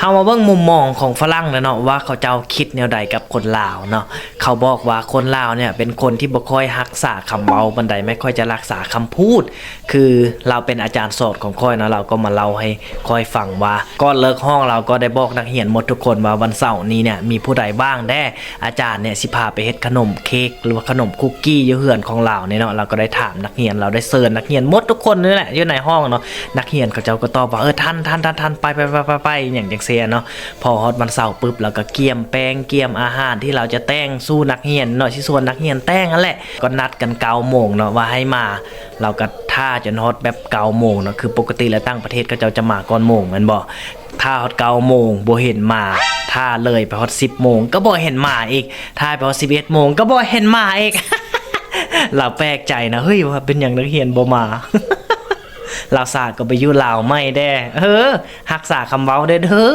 ເຮົາມາເບິ່ງມຸມມອງຂອງຝຣັ່ງແລ້ວເນາະ ວ່າເຂົາເຈົ້າຄິດແນວໃດກັບຄົນລາວເນາະ. ເຂົາບອກວ່າຄົນລາວເນ່ຍເປັນຄົນທີ່ບໍ່ຄ່ອຍຮັກສາຄຳເວົ້າປານໃດ, ແມ່ນຄ່ອຍຈະຮັກສາຄຳພູດ. ຄືລາວເປັນອາຈານສອນຂອງຂ້ອຍເນາະ, ລາວກໍມາເລົ່າໃຫ້ຂ້ອຍຟັງວ່າ ກ່ອນເລີກຫ້ອງລາວກໍໄດ້ບອກນັກຮຽນໝົດທຸກຄົນວ່າ ວັນເສົານີ້ເນ່ຍມີຜູ້ໃດວ່າງແດ່ ອາຈານເນ່ຍຊິພາໄປເຮັດຂະໜົມເຄັກ ຫຼືວ່າຂະໜົມຄຸກກີ້ຢູ່ເຮືອນຂອງລາວນີ້ເນາະ. ລາວກໍໄດ້ຖາມນັກຮຽນ, ລາວໄດ້ເຊີນນັກຮຽນໝົດທຸກຄົນນີ້ແຫຼະ ຢູ່ໃນຫ້ອງເນາະ. ນັກຮຽນເຂົາເຈົ້າກໍຕອບວ່າ ເອີ ທັນໆໆໆ ໄປໆໆ ຫຍັງຈັ່ງຊີ້ເນາະ. ພໍຮອດວັນເສົາປຶບ ລາວກໍກຽມແປ້ງ ກຽມອາຫານທີ່ລາວຈະແຕ່ງສູ່ນັກຮຽນເນາະ, ຊິຊວນນັກຮຽນແຕ່ງຫັ້ນແຫຼະ. ກໍນັດກັນເກົ້າໂມງເນາະ ວ່າໃຫ້ມາ. ລາວກໍຖ້າຈົນຮອດແບບເກົ້າໂມງເນາະ, ຄືປົກກະຕິແລ້ວຕ່າງປະເທດເຂົາເຈົ້າຈະມາກ່ອນໂມງແມ່ນບໍ່? ຖ້າຮອດເກົ້າໂມງບໍ່ເຫັນມາ, ຖ້າເລີຍໄປຮອດສິບໂມງກໍບໍ່ເຫັນມາອີກ, ຖ້າໄປຮອດສິບເອັດໂມງກໍບໍ່ເຫັນມາອີກ. ລາວແປກໃຈນະ ເຮີ້ຍ ວ່າເປັນຫຍັງນັກຮຽນບໍ່ມາ. ລາວສາກໍໄປຢູ່ລາວໃໝ່ແດ່. ເອີ ຮັກສາຄຳເວົ້າແດ່ເດີ.